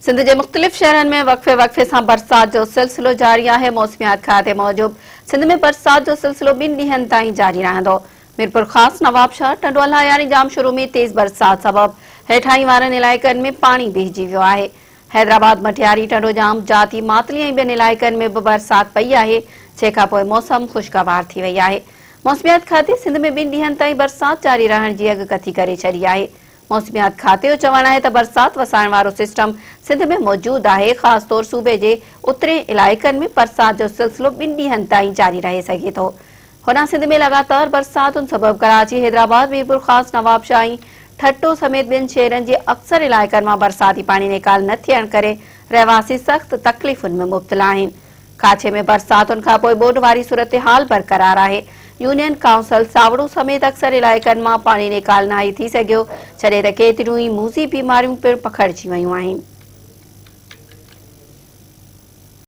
سنڌ جي مختلف شهرن ۾ وقفي وقفي سان برسات جو سلسلو جاري آهي، موسميات کاتي موجب سنڌ ۾ برسات جو سلسلو ٻن ڏينهن تائين جاري رهندو. ميرپورخاص، نوابشاهه، ٽنڊو الهيار ۽ ڄامشورو ۾ تيز برسات سبب هيٺاهين وارن علائقن ۾ پاڻي بيهجي ويو آهي. حيدرآباد، مٽياري، ٽنڊو ڄام، جاتي، ماتلي ۽ ٻين علائقن ۾ به برسات پئي آهي، جنهن کانپوء موسم خوشگوار ٿي وئي آهي. موسميات کاتي سنڌ ۾ ٻن ڏينهن تائين برسات جاري رهڻ جي اڳڪٿي ڪري ڇڏي آهي. موسميات کاتي جو چوڻ آهي ته برسات وسائڻ وارو سسٽم سنڌ ۾ موجود آهي، خاص طور صوبي جي اترين علائقن ۾ برسات جو سلسلو ٻن ڏينهن تائين جاري رهي سگهي ٿو. هوڏانهن سنڌ ۾ لڳاتار برساتن سبب ڪراچي، حيدرآباد، ميرپورخاص، نوابشاهه ۽ ٺٽو سميت ٻين شهرن جي اڪثر علائقن مان برساتي پاڻي نيڪال نه ٿيڻ ڪري رهواسي سخت تڪليفن ۾ مبتلا آهن. ڪاڇي ۾ برساتن کانپوء ٻوڏ واري صورتحال برقرار آهي، يونين ڪائونسل ساوڙو سميت اڪثر علائقن مان پاڻي نيڪال ناهي ٿي سگهيو، جڏهن ته ڪيتريون ئي موذي بيماريون پڻ پکڙجي ويون آهن.